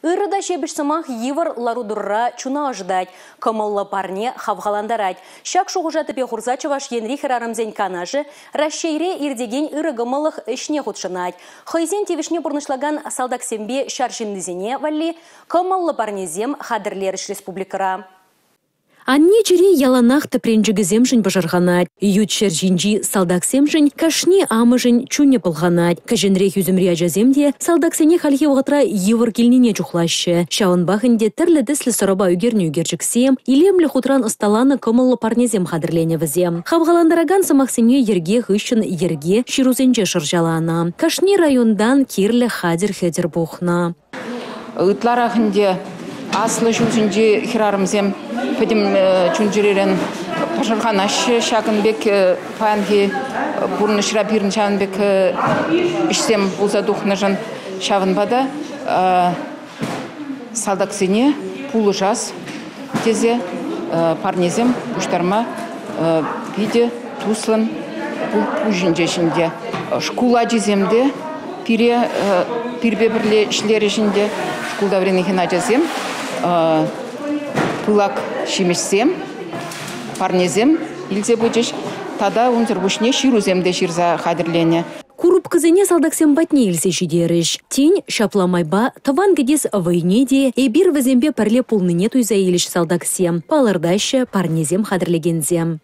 Ырӑ та ҫепӗҫ сӑмах йывӑр лару-тӑрура чуна ӑшӑтать, кӑмӑллӑ парне хавхалантарать. Ҫак шухӑша тӗпе хурса Чӑваш Енри хӗрарӑмсен канашӗ Раҫҫейре иртекен ырӑ кӑмӑллӑх ӗҫне хутшӑнать. Хӑйсен тивӗҫне пурнӑҫлакан салтаксемпе ҫар ҫыннисене валли кӑмӑллӑ парнесем хатӗрлерӗҫ республикӑра. Анне чӗри яланах тӗпренчӗкӗсемшӗн пӑшӑрханать. Ют ҫӗр ҫинчи салтаксемшӗн кашни амӑшӗн чунӗ пӑлханать. Кӗҫӗнрех ӳсӗмри ачасем те салтаксене хальхи вӑхӑтра йывӑр килнине чухлаҫҫӗ. Ҫавӑнпах ӗнтӗ тӗрлӗ тӗслӗ сӑрӑпа ӳкернӗ ӳкерчӗксем, илемлӗ хутран ӑсталанӑ кӑмӑллӑ парнесем хатӗрленӗ вӗсем. Хавхалантаракан сӑмахсене йӗрке хыҫҫӑн йӗрке ҫырусенче шӑрҫаланӑ. Кашни районтан кирлӗ хатӗр-хӗтӗр пухнӑ. Ытларах ӗнтӗ аслӑ ҫулсенчи хӗрарӑмсем пӗтӗм чун-чӗререн пӑшӑрханаҫҫӗ. Ҫакӑн пек паянхи пурнӑҫра пирӗн ҫавӑн пек ӗҫсем пулса тухнӑшӑн. Ҫавӑнпа та салтаксене пулӑшас тесе парнесем пуҫтарма питӗ туслӑн пуҫӑнчӗҫ ӗнтӗ. Шкул ачисем те пире пирпе пӗрле ӗҫлерӗҫ ӗнтӗ. Шкулта вӗренекен ачасем пылак ҫимӗҫсем, парнесем илсе пычӗҫ тата унсӑр пуҫне ҫырусем те ҫырса хатӗрленӗ. Курупкӑсене салтаксем патне илсе ҫитерӗҫ. Тен, ҫапла майпа тӑван кӗтес вӑйне те эпир вӗсемпе пӗрле пулнине туйса илӗҫ салтаксем, палӑртаҫҫӗ парнесем хатӗрлекенсем.